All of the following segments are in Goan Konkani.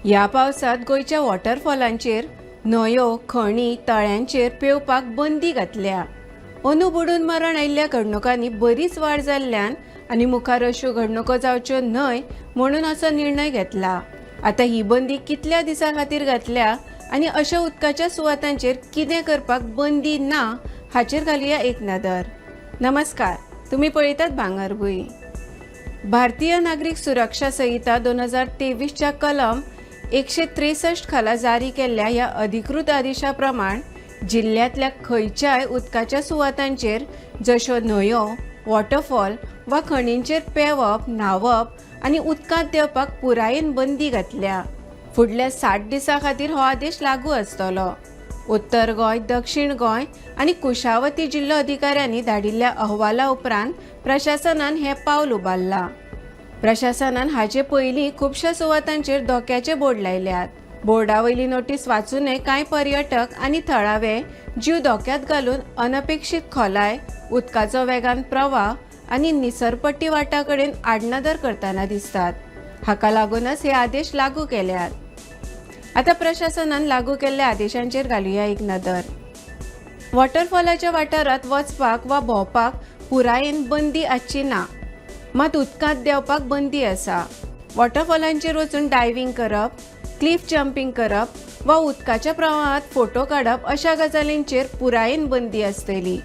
ह्या पावसांत गोंयच्या वॉटरफॉलांचेर, न्हंयो, खणी, तळ्यांचेर पेंवपाक बंदी घातल्या. अंदू बुडून मरण आयिल्ल्या घडणुकांनी बरीच वाड जाल्ल्यान आनी मुखार अश्यो घडणुको जावच्यो न्हय म्हणून असो निर्णय घेतला. आतां ही बंदी कितल्या दिसां खातीर घातल्या आनी अशा उदकाच्या सुवातांचेर कितें करपाक बंदी ना, हाचेर घालुया एक नदर. नमस्कार, तुम्ही पळयतात भांगरभूंय. भारतीय नागरीक सुरक्षा संहिता 2023च्या कलम 163 खाला जारी केल्ल्या ह्या अधिकृत आदेशा प्रमाण जिल्ल्यांतल्या खंयच्याय उदकाच्या सुवातांचेर, जश्यो न्हंयो, वॉटरफॉल वा खणींचेर पेंवप, न्हांवप आनी उदकांत देंवपाक पुरायेन बंदी घातल्या. फुडल्या 60 दिसां खातीर हो आदेश लागू आसतलो. उत्तर गोंय, दक्षिण गोंय आनी कुशावती जिल्लो अधिकाऱ्यांनी धाडिल्ल्या अहवाला उपरांत प्रशासनान हें पावल उबारलां. प्रशासनान हाचे पयलीं खुबश्या सुवातांचेर धोक्याचे बोर्ड लायल्यात. बोर्डा वयली नोटीस वाचूनय कांय पर्यटक आनी थळावे जीव धोक्यांत घालून अनपेक्षीत खोलाय, उदकाचो वेगान प्रवाह आनी निसरपट्टी वाटा कडेन आडनदर करतना दिसतात. हाका लागूनच हे आदेश लागू केल्यात. आतां प्रशासनान लागू केल्ल्या आदेशांचेर घालुया एक नदर. वॉटरफॉलाच्या वाठारांत वचपाक वा भोंवपाक पुरायेन बंदी आसची ना, मात उदकांत देंवपाक बंदी आसा. वॉटरफॉलांचेर वचून डायवींग करप, क्लिफ जंपींग करप वा उदकाच्या प्रवाहांत फोटो काडप अशा गजालींचेर पुरायेन बंदी आसतली.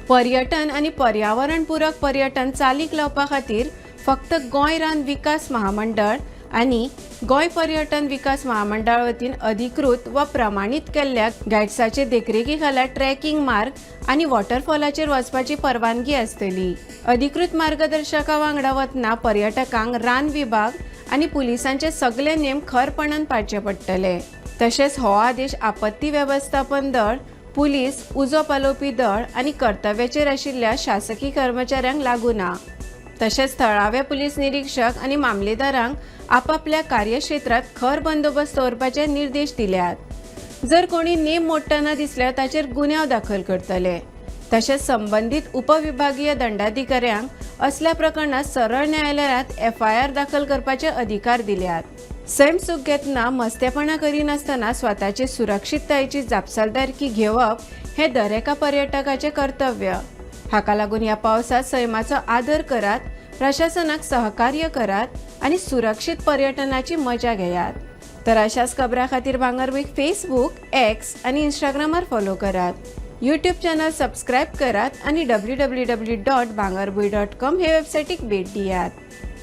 पर्यटन आनी पर्यावरण पूरक पर्यटन चालीक लावपा खातीर फक्त गोंय रान विकास महामंडळ आनी गोंय पर्यटन विकास महामंडळा वतीन अधिकृत वा प्रमाणीत केल्ल्या गायड्साचे देखरेखी खाला ट्रॅकिंग मार्ग आनी वॉटरफॉलाचेर वचपाची परवानगी आसतली. अधिकृत मार्गदर्शका वांगडा वतना पर्यटकांक रान विभाग आनी पुलिसांचे सगळे नेम खरपणान पाळचे पडटले. तशेंच हो आदेश आपत्ती वेवस्थापन दळ, पुलीस, उजो पालोवपी दळ आनी कर्तव्याचेर आशिल्ल्या शासकी कर्मचाऱ्यांक लागू ना. तशेंच थळावे पुलीस निरीक्षक आनी मामलेदारांक आपापल्या कार्यक्षेत्रात खर बंदोबस्त दवरपाचे निर्देश दिल्यात. जर कोणी नेम मोडटना दिसल्यार ताचेर गुन्यांव दाखल करतले. तशेंच संबंदीत उपविभागीय दंडाधिकाऱ्यांक असल्या प्रकरणात सरळ न्यायालयात एफआयआर दाखल करपाचे अधिकार दिल्यात. सैम सूख घेतना मस्तेपणां करिनासतना स्वताचे सुरक्षिततायेची जापसालदारकी घेवप हें दरेका पर्यटकाचें कर्तव्य. हाका लागून ह्या पावसांत सैमाचो आदर करात, प्रशासनाक सहकार्य करात आनी सुरक्षीत पर्यटनाची मजा घेयात. तर अशाच खबरां खातीर भांगरभूंयक फेसबूक, एक्स आनी इंस्टाग्रामार फॉलो करात, यूट्यूब चॅनल सबस्क्रायब करात आनी www.bhangarbhuin.com हे वेबसायटीक भेट दियात.